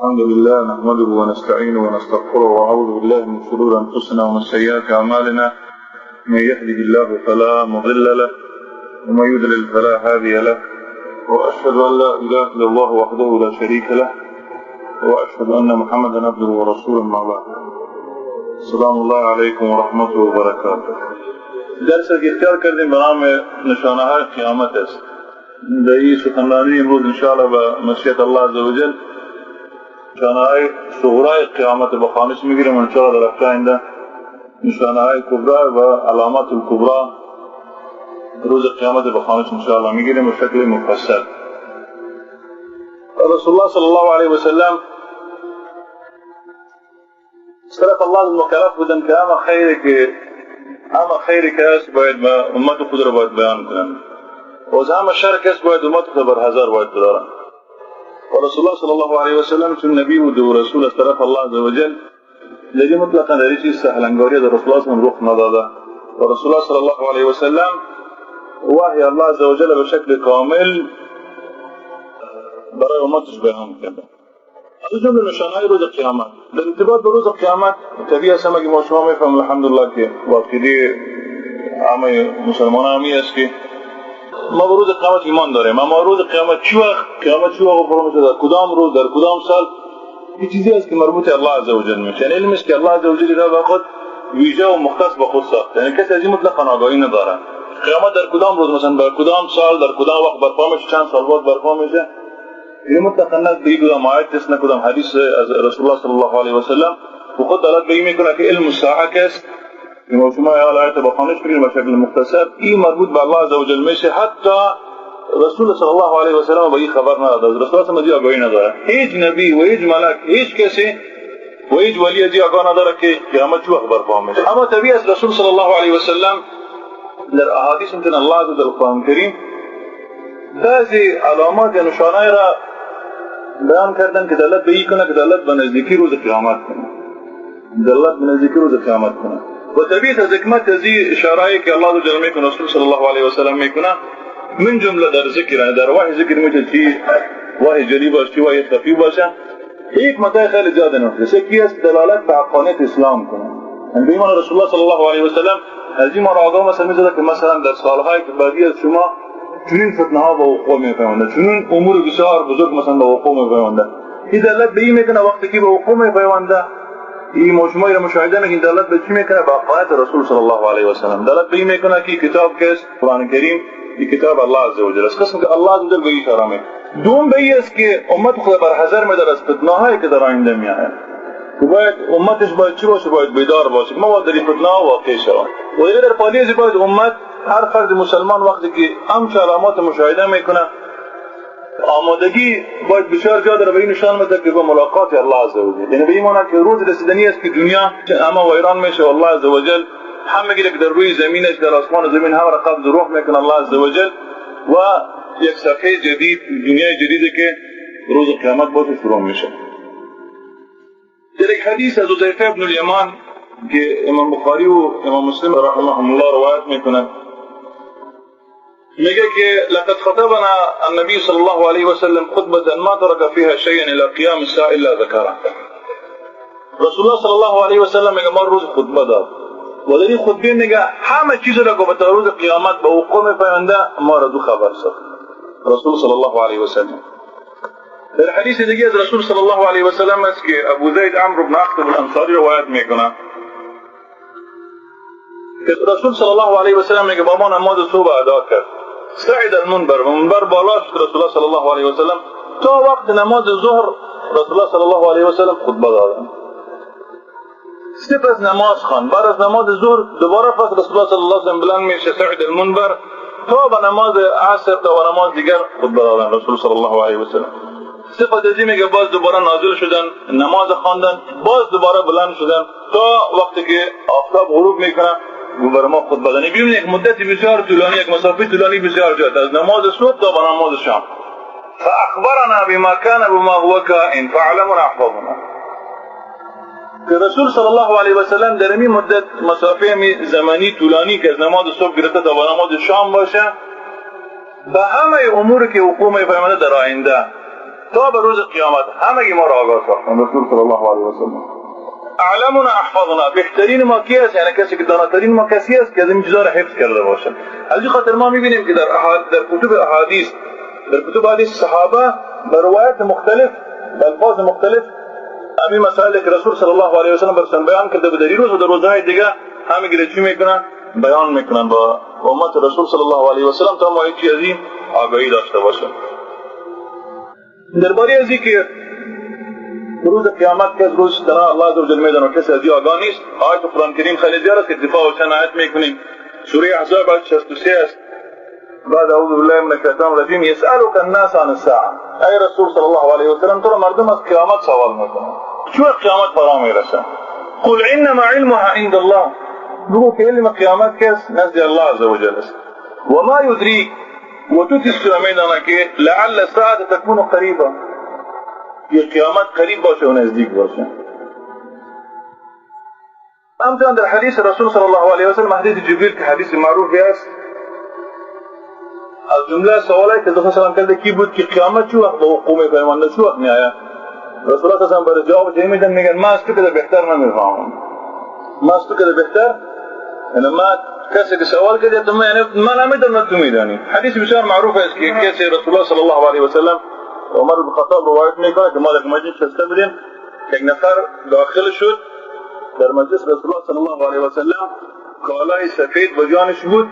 الحمد لله نحمده ونستعينه ونستغفره ونعوذ بالله من شرور أنفسنا ومن سيئات أعمالنا، من يهده الله فلا مضل له ومن يضلل فلا هادي له، وأشهد أن لا إله إلا الله وحده لا شريك له، وأشهد أن محمدا عبده ورسوله، ما بعد. السلام الله علیکم و رحمته و برکاته. درس که اختیار کردیم به نام نشانه های قیامت است. در این سخنرانی امروز انشاءالله به مشیت الله عزوجل نشانه های صغرای قیامت به خوانش میگیریم. انشاءالله در هفته آینده نشانه های کبرا و علامات الکبرا روز قیامت به خوانش انشاءالله میگیریم به شکل مفصل. رسول الله صلی الله علیه و سلم از طرف الله مکلف بودن که همه خیری که هست باید به امت خود را باید بیان کنند و از همه شر که هست باید امت خود بر حذر باید بدارند. و رسول الله صلی الله علیه و سلم چون نبی بود و رسول از طرف الله عزوجل، دیگه مطلقا در چیز سهلنگاری در رسول الله صلی رخ نداده و رسول الله صلی الله علیه و سلم وحی الله عزوجل به شکل کامل برای امتش بیان کرده. از جمله نشانه‌های روز قیامت در ارتباط به روز قیامت، طبیعی است که ما شما میفهمیم الحمدلله که عقیده همه مسلمان همی است که ما به روز قیامت ایمان داریم، اما روز قیامت چی وقت، قیامت چی وقت فرا میشه، در کدام روز، در کدام سال، این چیزی است که مربوط الله عزوجل میشه. یعنی علم است که الله عزوجل را به خود ویژه و مختص به خود ساخت، یعنی کسی از این مطلقا آگاهی نداره قیامت در کدام روز، مثلا در کدام سال، در کدام وقت برپا میشه، چند سال بعد برپا میشه. این مطلقا نه به کدام آیت است، نه کدام حدیث از رسول الله صلی الله علیه و سلم و خود دلالت به این میکنه که علم الساعه که ما شما آیت با خوانش بگیریم به شکل مختصر، این مربوط به الله عزوجل میشه. حتی رسول صلی الله علیه و سلم به این خبر نداده، رسول الله صلی آگاهی نداره. هیچ نبی و هیچ ملک، هیچ کسی و هیچ ولی از آگاه نداره که قیامت چه وقت برپا میشه. اما طبیعی است رسول صلی الله علیه و سلم در احادیث میتونه الله عزوجل قرآن کریم بعضی علامات یا نشانه را بیان کردن که دلالت به این کنه که دلالت به نزدیکی روز قیامت کنه، دلالت به نزدیکی روز قیامت کنه. و طبیعی از حکمت از این اشاره که الله عزوجل میکنه، رسول صلی الله علیه و سلم میکنه، من جمله در ذکر، یعنی در وحی ذکر میشه، چی وحی جلی باشه، چی وحی خفی باشه، حکمت خیلی زیاد نفسه. یکی است دلالت به حقانیت اسلام کنه. یعنی به ایمان رسول الله صلی الله علیه و سلم از این آگاه مثلا میزده که مثلا در سالهای که بعدی از شما چنین فتنه ها به وقوع میپیونده، چنین امور بسیار بزرگ مثلا به وقوع میپیونده. این دلالت به این میکنه وقتی که به وقوع میپیونده، این ما شما را مشاهده میکنیم، دلالت به چی میکنه؟ به حقانیت رسول صلی الله علیه و سلم. دلالت به این میکنه که کتاب که قرآن کریم، این کتاب الله عزوجل است، قسم که الله عزوجل به این اشاره میکنه. دوم به این است که امت خود بر حذر میداره از فتنه هایی که در آینده میآید که باید امتش باید چی باشه؟ باید بیدار باشه، ما باید در این فتنه ها واقع شویم. و دیگه در پالیز باید امت، هر فرد مسلمان وقتی که همچه علامات مشاهده میکنه، آمادگی باید بسیار زیاد را به این نشان میده که به ملاقات الله عزوجل، یعنی به این معنی که روز رسیدنی است که دنیا همه ویران میشه و الله عزوجل همه که در روی زمینش، در آسمان و زمین، همه را قبض روح میکنه الله عزوجل و یک صفحه جدید، دنیای جدیدی که روز قیامت باشه شروع میشه. در یک حدیث از حذیفه ابن الیمان که امام بخاری و امام مسلم رحمهم الله روایت میکنن، میگه که لقد خطبنا النبي صلى الله عليه وسلم خطبة ما ترك فيها شيئا الى قيام الساعة الا ذكره. رسول الله صلی الله علیه و سلم میگه ما روز خطبه داد و در این خطبه میگه همه چیز را که به روز قیامت به وقوع میپیونده ما را دو خبر ساخت رسول صلی الله علیه و سلم. در حدیث دیگه از رسول صلی الله علیه و سلم است که ابو زید عمرو بن اخطب الانصاری روایت میکنه که رسول صلی الله علیه و سلم میگه با ما نماز صبح ادا کرد. صعد المنبر، منبر بالا شد رسول الله صلی الله علیه و سلم، تا وقت نماز ظهر رسول الله صلی الله علیه و سلم خطبه دادن. سپس نماز خواند. بعد از نماز ظهر دوباره پس رسول الله صلی الله علیه و سلم بلند میشه، صعد المنبر، تا به نماز عصر، تا به نماز دیگر خطبه دادن رسول صلی الله علیه و سلم. سپس از میگه باز دوباره نازل شدن، نماز خواندن، باز دوباره بلند شدن تا وقتی که آفتاب غروب میکنه بر ما خطبه دادن. ببینید یک مدت بسیار طولانی، یک مسافه طولانی بسیار زیاد، از نماز صبح تا به نماز شام. فاخبرنا بما كان بما هو كائن فعلمنا احفظنا. که رسول صلی الله علیه و سلم در این مدت مسافه زمانی طولانی که از نماز صبح گرفته تا به نماز شام باشه، به همه امور که وقوع میپیونده در آینده تا به روز قیامت همگی ما را آگاه ساختن رسول صلی الله علیه و سلم. اعلمنا احفظنا، بهترین ما کی است؟ یعنی کسی که داناترین ما کسی است که از این چیزا را حفظ کرده باشه. از این خاطر ما میبینیم که در کتب احادیث، در کتب احادیث صحابه به روایت مختلف، به الفاظ مختلف همین مسائل که رسول صلی الله علیه و سلم برشان بیان کرده بود در روز و در روزهای دیگه همه گره چی میکنن؟ بیان میکنن با امت رسول صلی الله علیه و سلم تا ما هیچ از این آگاهی داشته باشیم. درباره از که روز قیامت که از روز تنها الله عزوجل میدانه و کسی از این آگاه نیست. آیت قرآن کریم خیلی زیاد است که اتفاق و چند آیت میکنیم. سوره احزاب آیت 63 است. بعد اعوذ بالله من الشیطان الرجیم یسألک الناس عن الساعه. ای رسول صلی الله علیه و سلم تو را مردم از قیامت سوال میکنن، چون قیامت فرا میرسه. قل انما علمها عند الله، بگو که علم قیامت کس نزد الله عزوجل است. و ما یدریک، و تو چیز را میدانه که لعل الساعه تکون قریبا، که قیامت قریب باشه و نزدیک باشه. همچنان در حدیث رسول صلی الله علیه و سلم، حدیث جبریل که حدیث معروفی است، از جمله سوالایی که رسول الله کرده کی بود که قیامت چه وقت به وقوع میپیونده، چه وقت میآید؟ رسول الله صلی الله علیه و برای جواب چه میدن؟ میگن ما از تو که بهتر نمیفهمم، ما از تو که بهتر، یعنی ما کسی که سوال کرده تو یعنی ما نمیدونم تو میدانی. حدیث بسیار معروف است که کسی رسول الله صلی الله علیه و سلم عمر بن خطاب روایت میکنه که ما در مجلس نشسته بودیم، یک نفر داخل شد در مجلس رسول الله صلی الله علیه و سلم، کالای سفید به جانش بود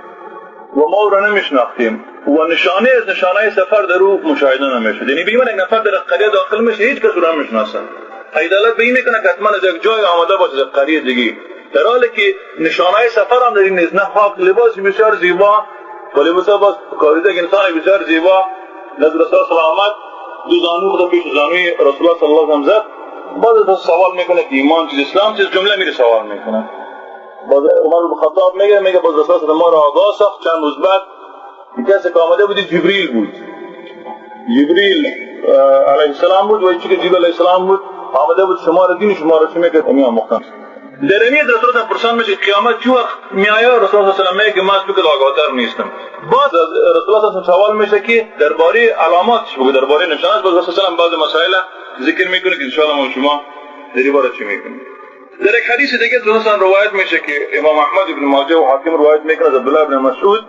و ما او را نمیشناختیم و نشانه از نشانه سفر در او مشاهده نمیشد. یعنی به این یک نفر در قریه داخل میشه هیچ کس او را نمیشناسه. دلالت به این میکنه که حتما از یک جای آمده باشه، از قریه دیگه، در حالی که نشانه سفر هم در این نیست. نه خاک، لباس بسیار زیبا و لباس باز کاریده انسان بسیار زیبا نزد رسول الله آمد، دو زانو خود پیش زانوی رسول الله صلی الله علیه و سلم زد. بعد از سوال میکنه که ایمان چیز، اسلام چیز، جمله میره سوال میکنه. باز عمر بن خطاب میگه باز رسول الله ما را آگاه ساخت. چند روز بعد کسی که آمده بود جبریل بود، جبریل علیه السلام بود و چی که جبریل علیه السلام بود آمده بود شما را دین شما را چی میکرد می آموختن. در امی رسول الله پرسان میشه قیامت چه وقت میآید؟ رسول الله صلی الله علیه و میگه من از تو که آگاهتر نیستم. باز رسول الله صلی سوال میشه که درباره علاماتش بگو، درباره نشانات. باز رسول الله بعض مسائل ذکر میکنه که ان شاء الله ما شما در این باره چی میکنیم. در یک حدیث دیگه رسول روایت میشه که امام احمد ابن ماجه و حاکم روایت میکنه از عبدالله ابن مسعود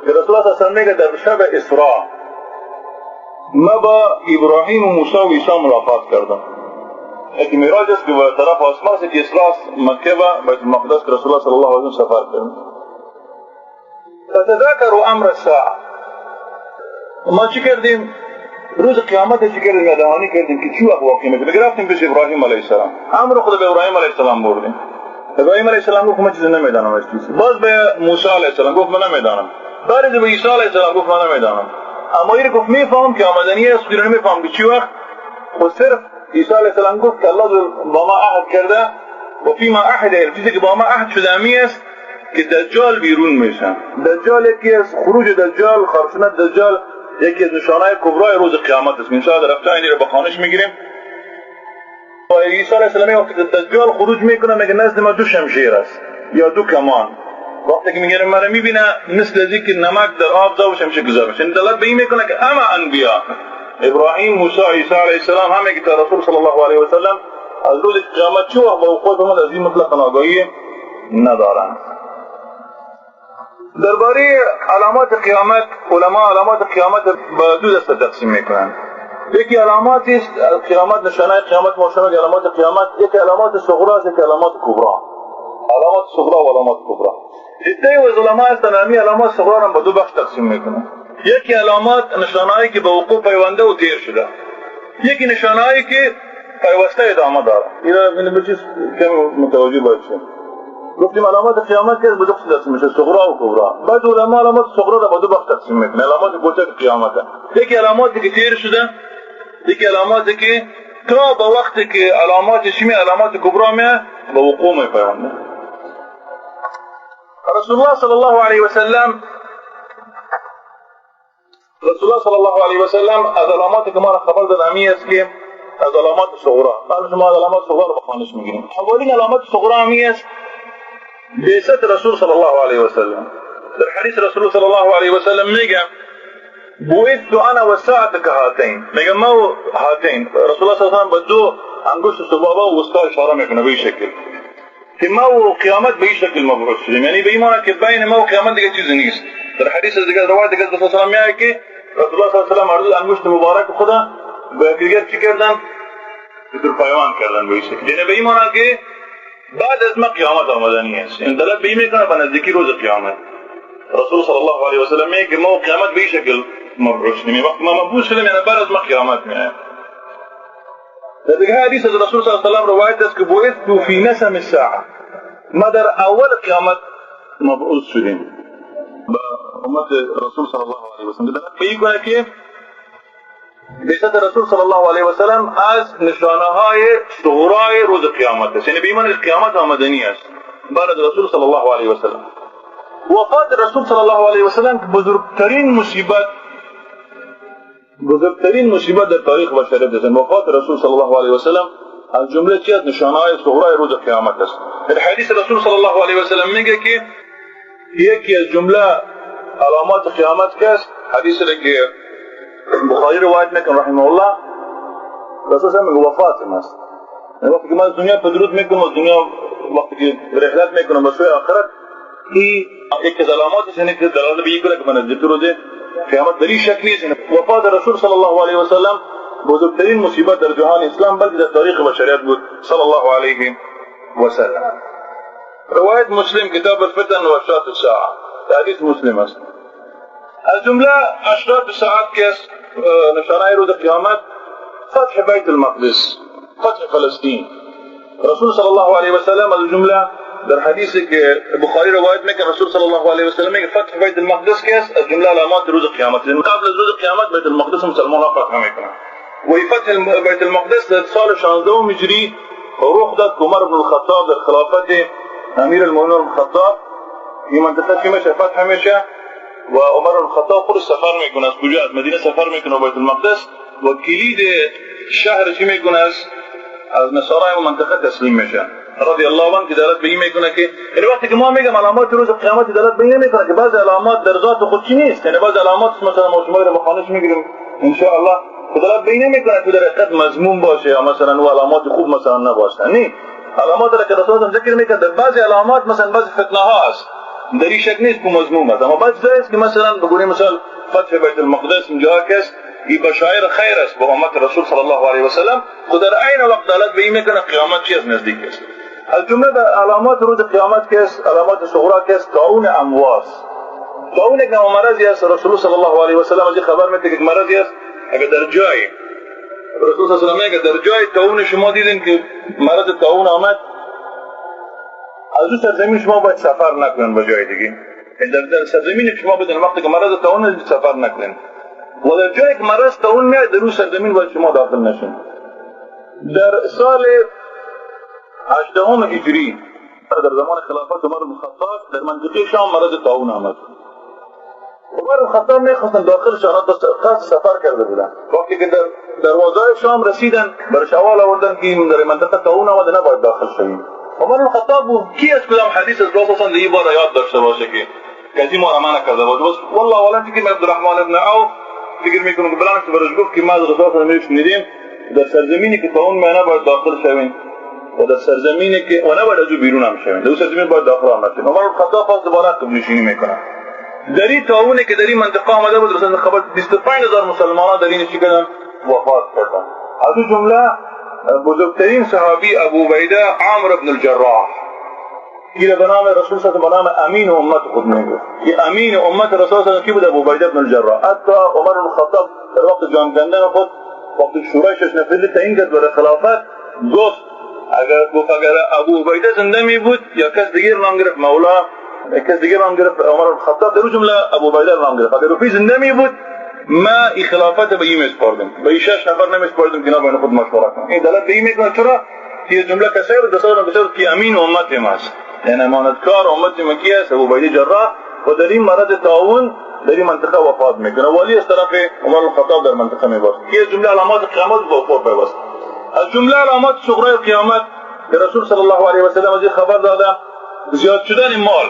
که رسول الله صلی الله علیه و میگه در شب اسراء ما با ابراهیم و موسی و عیسی ملاقات کردم. یک معراج است که به طرف آسمان است که اسراء مکه و بیت المقدس که رسول الله صلی الله علیه و سفر کرد. فتذاکروا امر الساعه، ما چی کردیم؟ روز قیامت چی کردیم؟ یاددهانی کردیم که چی وقت واقع میشه. گرفتیم پیش ابراهیم علیه السلام، امر خود به ابراهیم علیه السلام بردیم. ابراهیم علیه السلام گفت من چیزی نمیدانم از چیز. باز به موسی علیه السلام گفت من نمیدانم. بعد به عیسی علیه السلام گفت من نمیدانم. اما این گفت میفهم که آمدنی است، خود نمیفهم که چی وقت. خود صرف عیسی علیه السلام گفت که الله با ما عهد کرده و فیما عهد، چیزی که با ما عهد شده امی است که دجال بیرون میشه. دجال یکی از خروج دجال، خرسنت دجال یکی از نشانهای کبرای روز قیامت است. ان شاء الله رفته اینی رو به خوانش میگیریم. و عیسی علیه السلام وقتی دجال خروج میکنه میگه نزد ما دو شمشیر است یا دو کمان. وقتی که میگه مرا میبینه مثل از اینکه نمک در آب ذوب شمشیر گذار میشه. این دلالت به این میکنه که اما انبیا ابراهیم، موسی، عیسی علیه السلام همه که تا رسول صلی الله علیه و سلم از روز قیامت چه وقت به وقوع پیوند از این مطلق آگاهی ندارند. درباره علامات قیامت علما علامات قیامت به دو دسته تقسیم میکنند. یکی علامات است قیامت، نشانه قیامت ما شما علامات قیامت، یکی علامات صغرا است، یکی علامات کبرا. علامات صغرا و علامات کبرا. عده‌ای از علما هستند همی علامات صغرا را به دو بخش تقسیم میکنند. یکی علامات نشانهایی که به وقوع پیونده و تیر شده، یکی نشانهایی که پیوسته ادامه داره. اینا به چیز کمی متوجه باید شیم. گفتیم علامات قیامت که به دو قسم تقسیم میشه، صغرا و کبرا. بعد علما علامات صغرا را به دو بخش تقسیم میکنه، علامات کوچک قیامت. یکی علاماتی که تیر شده، یکی علاماتی که تا به وقتی که علامات شمی علامات کبرا می به وقوع میپیونده. رسول الله صلی الله علیه و سلم، رسول الله صلی الله علیه و سلم از علاماتی که ما را خبر داد همی است که از علامات صغرا. ما شما از علامات صغرا را به خوانش میگیریم. اولین علامات صغرا همی است بعثت رسول صلی الله علیه و سلم. در حدیث رسول صلی الله علیه و سلم میگه بعثت انا والساعة كهاتين. میگه ما و هاتین، رسول الله صلی الله علیه و به دو انگشت سبابه و وسطا اشاره میکنه به این شکل که ما و قیامت به این شکل مبعوث شدیم، یعنی به این معنی که بین ما و قیامت دیگه چیزی نیست. در حدیث دیگه، روایت دیگه، رسول الله میگه که رسول الله صلی الله علیه و آله انگشت مبارک خدا به دیگر چی کردن؟ در پیوان کردن به این شکل، یعنی به این معنی که بعد از ما قیامت آمدنی است. این دلالت به این میکنه به نزدیکی روز قیامت. رسول صلی الله علیه و سلم میگه که ما و قیامت به این شکل مبعوث شدیم. وقتی ما مبعوث شدیم، یعنی بعد از ما قیامت میاد. در دیگه حدیث از رسول صلی الله علیه و سلم روایت است که بعثت فی نسم الساعه، ما در اول قیامت مبعوث شدیم به امت رسول صلی الله علیه و سلم. دلالت به این کنه که بعثت رسول صلی الله علیه و سلم از نشانه های صغرای روز قیامت است، یعنی به این قیامت آمدنی است بعد از رسول صلی الله علیه و سلم. وفات رسول صلی الله علیه و سلم بزرگترین مصیبت، بزرگترین مصیبت در تاریخ بشریت است. وفات رسول صلی الله علیه و سلم از جمله چی است؟ نشانه های صغرای روز قیامت است. در حدیث رسول صلی الله علیه و سلم میگه که یکی از جمله علامات قیامت که است، حدیث که بخاری روایت میکنه رحمه الله، رسول صلی میگه وفات است. یعنی وقتی که من از دنیا بدرود میکنم، از دنیا وقتی که رحلت میکنم به سوی آخرت، این یکی از علامات است، یعنی که دلالت به این کنه که من نزدیک روز قیامت. در این شک نیست، وفات رسول صلی الله علیه و سلم بزرگترین مصیبت در جهان اسلام، بلکه در تاریخ بشریت بود صلی الله علیه و سلم. روایت مسلم، کتاب الفتن و اشراط الساعه، حدیث مسلم است. از جمله اشراط الساعات که است، نشانه روز قیامت، فتح بیت المقدس، فتح فلسطین. رسول صلی الله علیه و سلم از جمله در حدیثی که بخاری روایت میکنه، رسول صلی الله علیه و سلم میگه فتح بیت المقدس که است از جمله علامات روز قیامت. قبل از روز قیامت بیت المقدس مسلمان ها فتح میکنن و فتح بیت المقدس در سال 16 هجری رخ داد که عمر بن الخطاب در خلافت امیر المؤمنین بن الخطاب این منطقه چی میشه؟ فتح میشه و عمر بن الخطاب خود سفر میکنه. از کجا؟ از مدینه سفر میکنه بیت المقدس و کلید شهر چی میکنه؟ از نصارای منطقه تسلیم میشه رضی الله عنه، که دلالت به این میکنه که، یعنی وقتی که ما میگم علامات روز قیامت، دلالت به این نمیکنه که بعضی علامات در ذات خود چی نیست. یعنی بعضی علامات مثلا ما شما رو بخوانش میگیریم ان شاء الله، دلالت به این نمیکنه که در حقیقت مذموم باشه یا مثلا و علامات خوب مثلا نباشه. نه، علامات را که رسول ذکر میکنه، در بعضی علامات مثلا بعضی فتنه ها است، در این شک نیست که مذموم است. اما بعضی است که مثلا بگوییم مثلا فتح بیت المقدس اینجا که است، این بشایر خیر است به امت رسول صلی الله علیه و سلم، خود در عین وقت دلالت به این میکنه قیامت چی از نزدیک است. از جمله در علامات روز قیامت که است، علامات صغرا که است، طاعون عمواس. طاعون یک نوع مرضی است. رسول صلی الله علیه و سلم از این خبر میده که یک مرضی است. اگر در جای، رسول صلی الله علیه و سلم، در جای طاعون شما دیدین که مرض طاعون آمد، از اون سرزمین شما باید سفر نکنن به جای دیگه. در سرزمین شما بدون وقتی که مرض طاعون سفر نکنن و در جایی که مرض طاعون میاد، در اون سرزمین باید شما داخل نشین. در سال 18 هجری در زمان خلافت عمر بن الخطاب در منطقه شام مرض طاعون آمد. عمر بن الخطاب میخواستن داخل شان، قصد سفر کرده بودن. وقتی که در دروازه شام رسیدن، برش احوال آوردن که در منطقه طاعون آمده، نباید داخل شویم. عمر بن الخطاب بود کی از کدام حدیث از رسول الله بار یاد داشته باشه که کسی ما را منع کرده باشه. والله اعلم، فکر عبدالرحمن ابن عوف فکر میکنم که بلند برش گفت که ما از رسول الله شنیدیم در سرزمینی که طاعون می نباید داخل شویم و در سرزمینی که و نباید از او بیرون هم شویم، در سرزمین باید داخل هم نشویم. عمر الخطاب خواست دوباره عقب نشینی میکنه. در این طاعونی که در این منطقه آمده بود، رسول خبر 25,000 مسلمانان در این چی کردن؟ وفات کردن. از او جمله بزرگترین صحابی ابو عبیده عامر بن الجراح که به نام رسول صلی به نام امین امت خود میگفت که امین امت رسول صلی کی بود؟ ابو عبیده بن الجراح. حتی عمر بن الخطاب در وقت جان کندن خود، وقت شورای شش نفری تعیین کرد برای خلافت، گفت اگر ابو عبیده زنده می بود یا کس دیگر نام گرفت، مولا کس دیگر نام گرفت، عمر بن الخطاب در جمله ابو عبیده نام گرفت، اگر او زنده می بود، ما این خلافت به این میسپردیم، به این شش نفر نمیسپردیم که بین خود مشوره کنن. این دلالت به این میکنه. چرا؟ که جمله کسایی بود دستور کسایی که امین امت ماست، یعنی امانتکار امت ما کی است؟ ابو عبیده جراح. و در این مرض طاعون در این منطقه وفات میکنه. والی از طرف عمر الخطاب در منطقه میباشه که جمله علامات قیامت با وقوع پیوست. از جمله علامات صغرای قیامت که رسول صلی الله علیه و سلم از این خبر داده، زیاد شدن مال.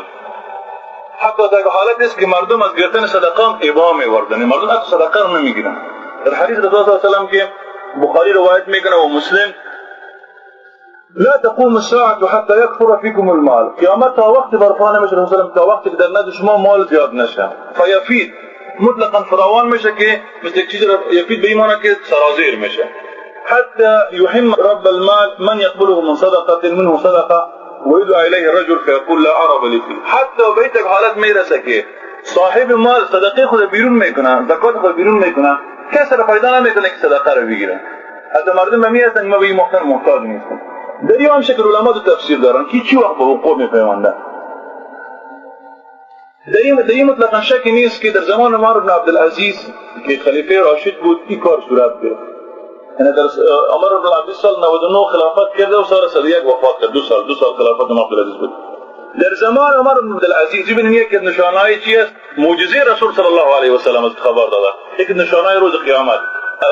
حتی در حالت است که مردم از گرفتن صدقه هم ابا میوردن، مردم حتی صدقه رو نمیگیرن. در حدیث رسول الله صلی الله علیه و سلم که بخاری روایت میکنه و مسلم، لا تقوم الساعة حتى يكثر فيكم المال، قیامت تا وقت برپا نمیشه رسول الله تا وقتی که در نزد شما مال زیاد نشه. فیفید مطلقا فراوان میشه که مثل چیز یفید به این معنی که سرازیر میشه. حتى يهم رب المال من يقبله من صدقة منه صدقة ويدعى إليه الرجل فيقول لا عرب لي فيه. حتی به یک حالت میرسه که صاحب مال صدقه خود بیرون میکنه، زکات خود بیرون میکنه، کسی را پیدا نمیکنه که صدقه رو بگیره. حتی مردم می هستن ما به این محتاج نیستیم. در این هم شکل علما دو تفسیر دارن که چی وقت به وقوع میپیونده. در این مطلقا شک نیست که در زمان عمر بن عبدالعزیز که خلیفه راشد بود این کار صورت گرفت. یعنی در عمر بن عبدالعزیز سال 99 خلافت کرده و سال 101 وفات کرد. دو سال خلافت عمر عبدالعزیز بود. در زمان عمر بن عبدالعزیز ببینید یک نشانه‌ای چی است؟ معجزه رسول صلی الله علیه و سلم از خبر داده، یک نشانه روز قیامت.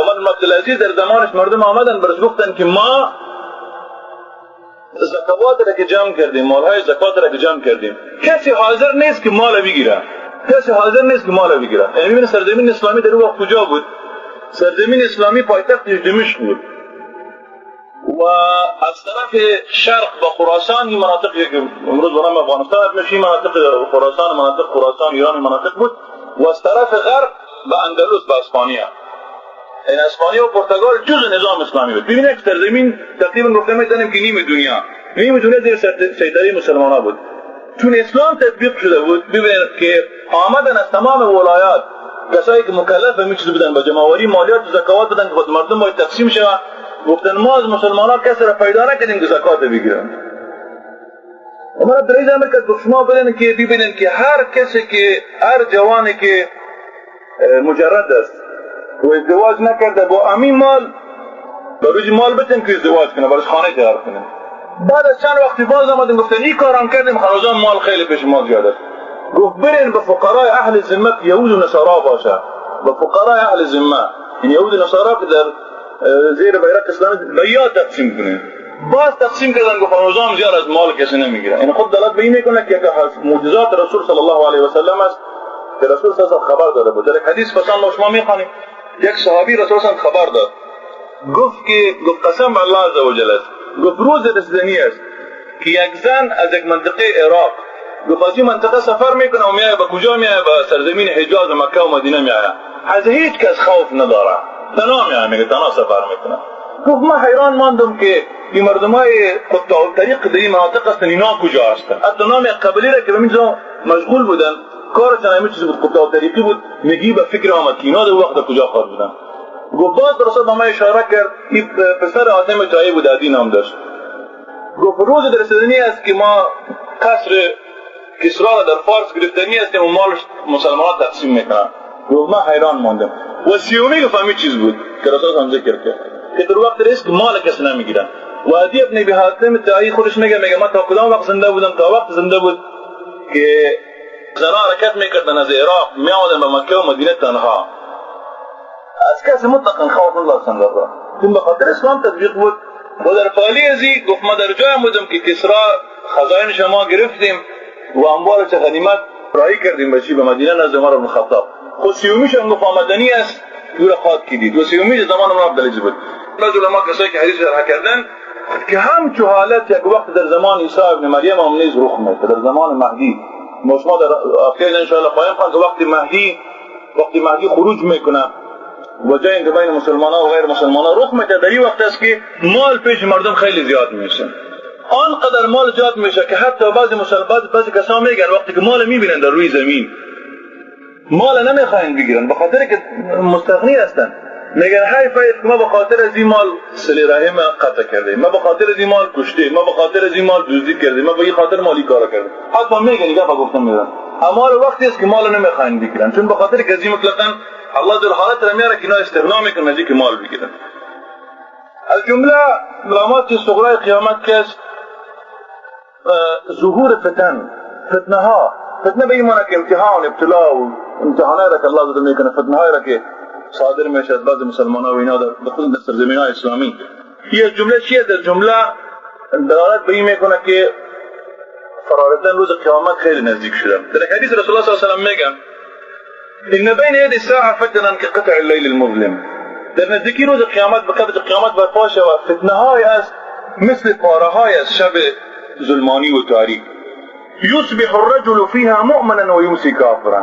عمر بن عبدالعزیز در زمانش مردم آمدن برش گفتن که ما زکوات را که جمع کردیم، مالهای زکات را که جمع کردیم، کسی حاضر نیست که مال بگیره، کسی حاضر نیست که مال بگیره. یعنی ببینید سرزمین اسلامی در وقت کجا بود؟ سرزمین اسلامی پایتختش دمشق بود و از طرف شرق به خراسان، این مناطقی که امروز به نام افغانستان میشه، مناطق خراسان، مناطق خراسان ایران مناطق بود، و از طرف غرب به اندلس، به اسپانیا. این اسپانیا و پرتغال جزء نظام اسلامی بود. ببینید که سرزمین تقریبا گفته میتونیم که نیم دنیا زیر سیطره مسلمان بود. چون اسلام تطبیق شده بود، ببینید که آمدن از تمام ولایات کسایی که مکلف به چیز بودن، با جمع‌آوری مالیات و زکات بودن که خود مردم باید تقسیم شود، گفتن ما از مسلمان ها کسی را پیدا نکردیم که زکات بگیرن. عمر عبدالعزیز امر کرد گفت شما بدین که ببینید که هر کسی که هر جوانی که مجرد است و ازدواج نکرده با امین مال بروز مال بتن که ازدواج کنه، برش خانه تیار کنه. بعد از چند وقتی باز آمدن گفتن این کارم کردیم، خروجان مال خیلی پیش ما زیاد است. گفت برین به فقرای اهل ذمه که یهود و نصارا باشه، به فقرای اهل ذمه، این یهود و نصارا که در زیر بیرق اسلامی بیا تقسیم کنه. باز تقسیم کردن، گفت هنوزام زیاد از مال کسی نمیگیره. این خود دلالت به این میکنه که معجزات رسول صلی الله علیه و سلم است که رسول صلی الله علیه و خبر داده بود. در حدیث پسند ما شما میخوانیم یک صحابی رسول صلی خبر داد، گفت که گفت قسم به الله عز وجل است، گفت روز رسیدنی است که یک زن از یک منطقه عراق، گفت از این منطقه سفر میکنه و میایه به کجا میایه؟ به سرزمین حجاز و مکه و مدینه میایه، از هیچ کس خوف نداره، تنها میایه، میگه تنها سفر میکنه. گفت من حیران ماندم که این مردمای قطاع طریق در این مناطق هستن، اینا کجا هستن؟ حتی نام یک قبیله را که به اینجا مشغول بودن، کارشان همین چیز بود، قطاع طریقی بود، میگی به فکر آمد که اینا در وقت کجا خواهد بودن. گفت باز رسول به ما اشاره کرد، این پسر آدم جایی بود، عدی نام داشت، گفت روز در رسیدنی است که ما قصر کسرا را در فارس گرفتنی هستیم و مال مسلمان تقسیم میکنن. گفت من حیران ماندم. و سیومی گفت همین چیز بود که رسول هم ذکر کرد که در وقت رزق مال کس نمیگیرن. و عدی ابن ابی حاتم طایی خودش میگه من تا کدام وقت زنده بودم؟ تا وقت زنده بود که زنا حرکت میکردن از عراق میآمدن به مکه و مدینه تنها، از کسی مطلقا خوف نداشتن در راه، چون به خاطر اسلام تطبیق بود. و در پالی ازی گفت ما در جای بودم که کسرا خزاین شما گرفتیم و اموال چه غنیمت راهی کردیم به چی؟ به مدینه نزد عمر بن خطاب. خود سیومیش هم گفت آمدنی است، دور خواد کی دید. و سیومیش زمان عمر عبدالعزیز بود. بعض علما کسایی که حدیث شرح کردن که همچو حالت یک وقت در زمان عیسی ابن مریم هم نیز رخ میده، در زمان مهدی. ما شما در آخر ان شاء الله خواهیم خواند که وقتی مهدی خروج میکنه و جنگ بین مسلمان ها و غیر مسلمان ها رخ میده، در این وقت است که مال پیش مردم خیلی زیاد میشه، آنقدر مال زیاد میشه که حتی بعضی مسلمان بعضی کسان میگن وقتی که مال میبینن در روی زمین مال نمیخواین بگیرن به خاطر که مستغنی هستن، میگن حیف حیف که ما به خاطر از این مال صله رحم قطع کردیم، ما به خاطر از این مال کشتیم، ما به خاطر از این مال دزدی کردیم، ما به این خاطر مالی کار کردیم. حتی میگن دیگه گفتم میدن اما وقتی است که مال نمیخواین بگیرن، چون به خاطر که از این مطلقاً الله در حالت را میاره که اینا استغنا میکنن از اینکه مال بگیرن. از جمله علامات صغرای قیامت که است ظهور فتن، فتنه ها. فتنه به این معنی که امتحان، ابتلا و امتحانات را که الله زده میکنه، فتنه های را که صادر میشه از بعض مسلمان ها و اینا در خصوص در سرزمین های اسلامی. این از جمله چیه؟ در جمله دلالت به این میکنه که فرارسیدن روز قیامت خیلی نزدیک شده. در حدیث رسول الله صلی الله علیه و سلم میگه ان بین ید الساعه فتنا كقطع اللیل المظلم. در نزدیکی روز قیامت به قدر قیامت برپا شود فتنه های است مثل پاره های از شب ظلمانی و تاریک. یصبح الرجل فيها مؤمنا و یمسی کافرا.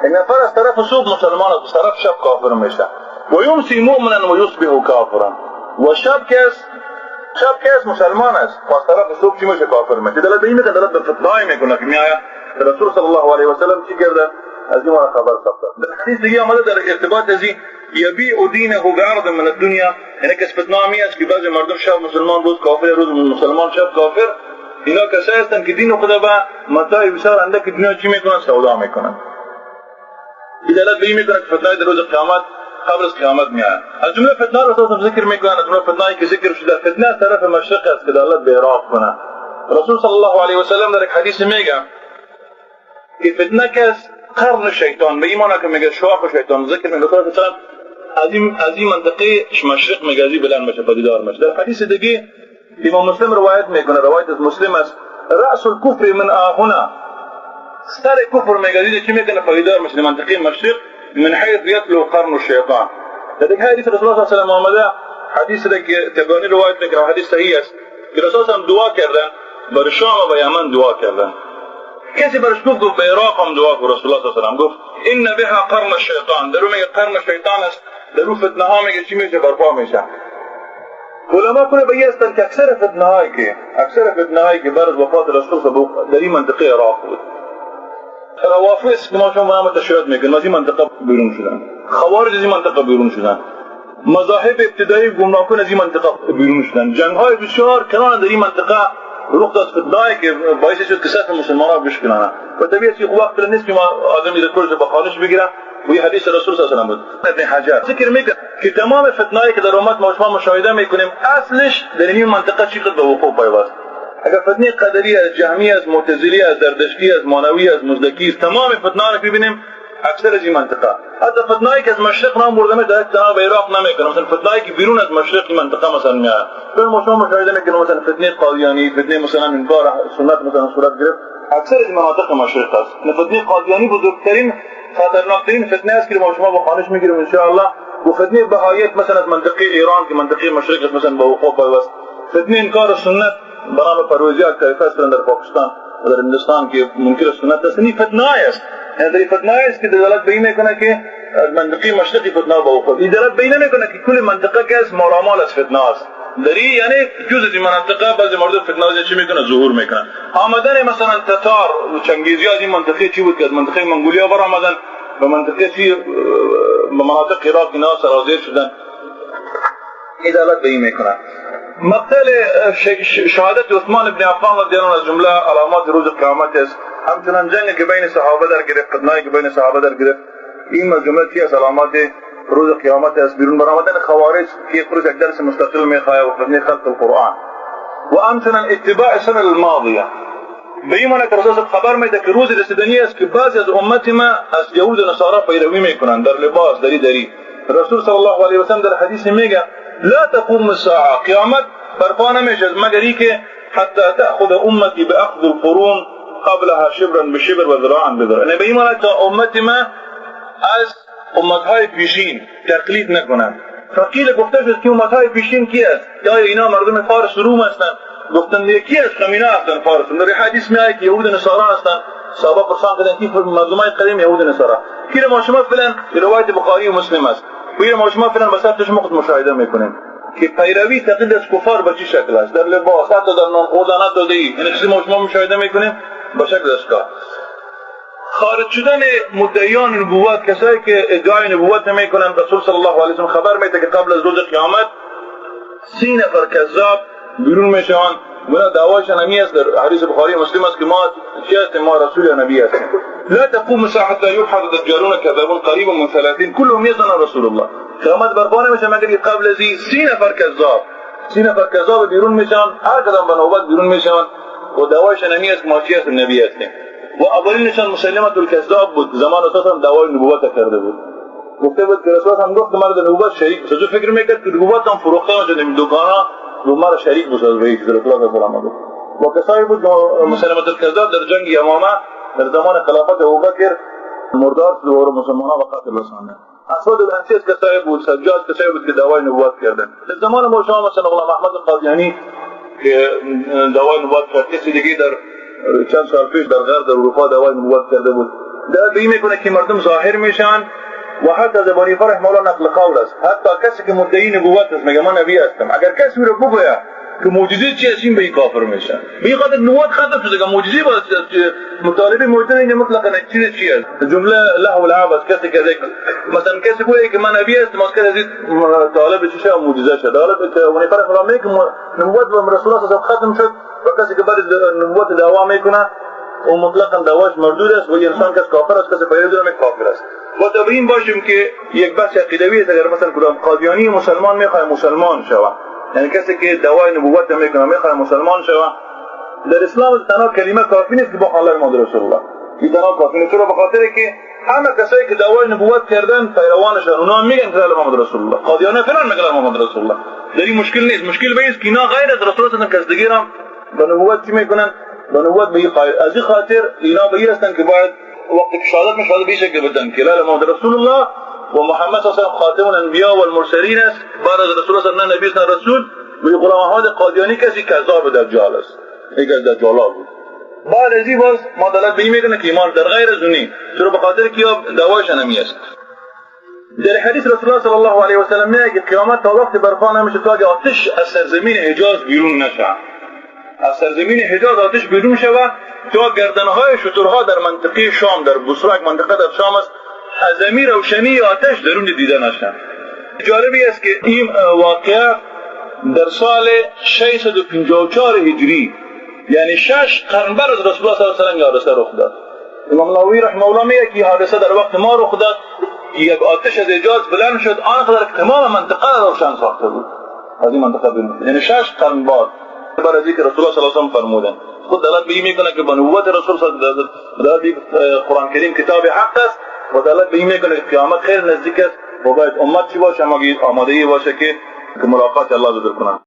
یک نفر از طرف صبح مسلمان است، از طرف شب کافر میشه. و یمسی مؤمنا و یصبح کافرا. و شب که است، شب که است مسلمان است، و از طرف صبح چی میشه؟ کافر میشه. دلالت به این میکنه، دلالت به فتنه میکنه که میآید. رسول صلی الله علیه و سلم چی کرده؟ از این خبر ساخته. در حدیث دیگه آمده در ارتباط از این یبیع دینه بعرض من الدنیا، یعنی کس فتنه می است که بعضی مردم شب مسلمان روز کافر، روز مسلمان شب کافر. اینا کسایی هستند که دین خود به متاع بسیار اندک دنیا چی میکنن؟ سودا میکنن. این دلالت به این میکنه که فتنه در روز قیامت قبل از قیامت میآید. از جمله فتنه رو ذکر میکنن، از جمله فتنه که ذکر شده فتنه از طرف مشرق است که دلالت به عراق کنه. رسول صلی الله علیه و سلم در یک حدیث میگه که فتنه کس قرن شیطان، به این معنی که میگه شاخ شیطان ذکر میگه رسول الله از این منطقه مشرق میگه از بلند میشه، پدیدار میشه. در حدیث دیگه امام مسلم روایت میکنه، روایت از مسلم است، رأس الكفر من آهنا، سر کفر میگه چی میکنه؟ پدیدار میشه منطقه مشرق، من حيث يطلع قرن الشیطان. در دیگه حدیث رسول الله صلی الله علیه و سلم آمده، حدیث که طبرانی روایت میکنه، حدیث صحیح است که رسول الله دعا کردن بر شام و یمن دعا کردن. کسی برش گفت به عراق هم دعا کن. رسول الله صلی الله علیه و سلم گفت ان بها قرن الشیطان، در میگه قرن شیطان است، در او فتنه ها میگه چی میشه؟ برپا میشه. علما کنه به هستند که اکثر فتنه هایی که بعد از وفات رسول در این منطقه عراق بود. روافض که ما شما به نام تشیعات میگن از این منطقه بیرون شدن، خوارج از این منطقه بیرون شدن، مذاهب ابتدایی گمراهکن از این منطقه بیرون شدن، جنگ های بسیار کلان در این منطقه رخ داد، فتنه‌ای که باعث شد که صف مسلمانان بشکنن. و طبیعی است که وقت نیست که ما آدمی در کلش به خانش بگیره. و این حدیث رسول صلی الله علیه و سلم بود. ابن حجر ذکر میکنه که تمام فتنه‌ای که در امت ما شما مشاهده میکنیم اصلش در این منطقه چی قد به وقوع پیوست. اگر فتنه قدری از جهمی از معتزلی از زردشتی از مانوی از مزدکی است، تمام فتنه را ببینیم اکثر از این منطقه. حتی فتنه‌ای که از مشرق نام برده میشه در به عراق نمیکنه، مثلا فتنه‌ای که بیرون از مشرق این منطقه مثلا میاد. ما شما مشاهده میکنیم مثلا فتنه قادیانی، فتنه مثلا انکار سنت مثلا صورت گرفت، اکثر از مناطق مشرق است. فتنه قادیانی بزرگترین خطرناکترین فتنه است که ما شما با خانش میگیریم ان شاء الله. و فتنه بهایت مثلا از منطقه ایران که منطقه مشرق است مثلا به وقوع پیوست. فتنه انکار سنت به نام پرویزی یک طایفه است در پاکستان و در هندوستان که منکر سنت است. این فتنه است، یعنی فتنه است که دلالت به این میکنه که از منطقه مشرقی فتنه به وقوع. این دلالت به این نمیکنه که کل منطقه که از مالامال از فتنه است. دری یعنی جز از منطقه بعضی مردم فتنه چی میکنه؟ ظهور میکنه. آمدن مثلا تتار و چنگیزی از این منطقه چی بود که از منطقه منگولیا بر آمدن به منطقه چی به مناطق عراق اینا سرازیر شدن. این دلالت به این میکنه. مقتل شهادت عثمان بن عفان رضی الله عنه از جمله علامات روز قیامت است. همچنان جنگ که بین صحابه در گرفت، فتنه‌ای که بین صحابه در گرفت، این از جمله چی است؟ علامات روز قیامت است. بیرون برآمدن خوارج که خروج یک درس مستقل میخواه و فتنه خلق القرآن. و همچنان اتباع سنن الماضیه، به این معنی که رسول خبر میده که روز رسیدنی است که بعضی از امت ما از یهود و نصارا پیروی میکنند در لباس دری. رسول صلی الله علیه و سلم در حدیث میگه لا تقوم الساعه، قیامت برپا نمیشه مگر اینکه حتی تأخذ امتی باخذ القرون قبلها شبرا بشبر و ذراعا بذراع. یعنی به این معنی تا امت ما از امتهای پیشین تقلید نکنند. فقیل گفته شد که امتهای پیشین کی است؟ یا اینا مردم فارس و روم هستند؟ گفتن یکی از قمینا هستند فارس. در حدیث میآید که یهود و نصارا هستند. صحابه پرسان کردند کی مردمای قدیم یهود و نصارا؟ کی ما شما فعلا روایت بخاری و مسلم است. و ما شما فعلا به سر چشم خود مشاهده میکنیم که پیروی تقلید از کفار به چه شکل است؟ در لباس، حتی در نان خوردن، حتی دی یعنی چیزی ما شما مشاهده میکنیم به شکل اشکال. خارج شدن مدعیان نبوت، کسایی که ادعای نبوت نمیکنن، رسول صلی الله علیه و سلم خبر میده که قبل از روز قیامت 30 نفر کذاب بیرون میشوند. گناه دعوایشان همی است، در حدیث بخاری مسلم است که ما چی هستیم؟ ما رسول یا نبی هستیم. لا تقوم الساعة حتى يبحث دجالون كذابون قریبا من 30 كلهم يظن رسول الله. قیامت برپا نمیشه مگر قبل از 30 نفر کذاب، 30 نفر کذاب بیرون میشن، هر کدام به نوبت بیرون میشن و دعوایشان همی است که ما چی هستیم؟ نبی هستیم. و اولینشان مسلمة الکذاب بود، زمان رسول هم دعوای نبوت کرده بود، گفته بود که رسول هم گفت مرد نبوت شریک بساز. فکر میکرد که نبوت هم فروخته شده دکانا و مرا شریک بساز به رسول الله صلی الله علیه و و کسایی بود مسلمة الکذاب در جنگ یمامه در زمان خلافت ابوبکر مردار شد و مسلمان ها به قتل رساندن. اسود الانسی از کسایی بود، سجاد کسایی بود که دعوای نبوت کردن. در زمان ما شما مثلا غلام احمد قادیانی که دعوای نبوت کرد، کسی دیگه در چند سال پیش در غرب در اروپا دعوای نبوت کرده بود. در به این میکنه که مردم ظاهر میشن و حتی زبانی فرح مولا نقل قول است، حتی کسی که مدعی نبوت است میگه من نبی هستم، اگر کسی رو بگوید که معجزه چی است این به این کافر میشه. به این خاطر نبوت ختم شده که معجزه باید مطالبه معجزه این مطلقا چیز چی است، جمله لهو لعب است. کسی که مثلا کسی گوید که من نبی هستم، از کسی طالب چی شد معجزه شد. طالب که ونی فرح مولا میگه نبوت به رسول الله ختم شد و کسی که بعد نبوت دعوا میکنه و مطلقا دعواش مردود است و انسان کس کافر است، کسی پیروی داره کافر است. و تبیین باشیم که یک بحث عقیدوی است. اگر مثلا کدام قادیانی مسلمان میخواد مسلمان شود، یعنی کسی که دعوای نبوت میکنه میخواد مسلمان شود، در اسلام تنها کلمه کافی نیست که با الله محمد رسول الله، این تنها کافی نیست. چرا؟ به خاطر که همه کسایی که دعوای نبوت کردن پیروانشان اونا میگن که محمد رسول الله، قادیانی فلان میگن محمد رسول الله. در این مشکل نیست. مشکل به است که اینا غیر از رسول الله کس دیگه هم به نبوت چی میکنن؟ به نبوت به از این خاطر اینا به این هستن که باید وقتی که شهادت میشه شهادت به شکل بدن که لا محمد رسول الله و محمد صلی الله علیه و خاتم الانبیاء والمرسلین است، بعد از رسول الله نه نبی نه رسول. و غلام احمد قادیانی کسی کذاب دجال است، یک از دجالا بود. بعد از این باز ما دلالت به این میکنه که ایمان در غیر از اونی، چرا؟ به خاطر که دعوایش همی است. در حدیث رسول الله صلی الله علیه و سلم میگه که قیامت تا وقت برپا نمیشه تا که آتش از سرزمین حجاز بیرون نشه. از سرزمین حجاز آتش بیرون شود تا گردنهای شترها در منطقه شام، در بصره یک منطقه در شام است، از امی روشنی آتش درون دیده نشه. جالبی است که این واقعه در سال 654 هجری، یعنی 6 قرن بعد از رسول الله صلی الله علیه و آله حادثه رخ داد. امام نووی رحمه الله میگه که حادثه در وقت ما رخ داد، یک آتش از حجاز بلند شد آنقدر که تمام منطقه را روشن ساخته بود. از این منطقه بیرون، یعنی 6 قرن بعد بعد از اینکه رسول الله صلی الله علیه و فرمودن. خود دلالت به این میکنه که به نبوت رسول صلی الله علیه و دلالت به قرآن کریم کتاب حق است و دلالت به این میکنه که قیامت خیلی نزدیک است و باید امت چی باشه، آمادگی باشه که ملاقات الله عز کنن.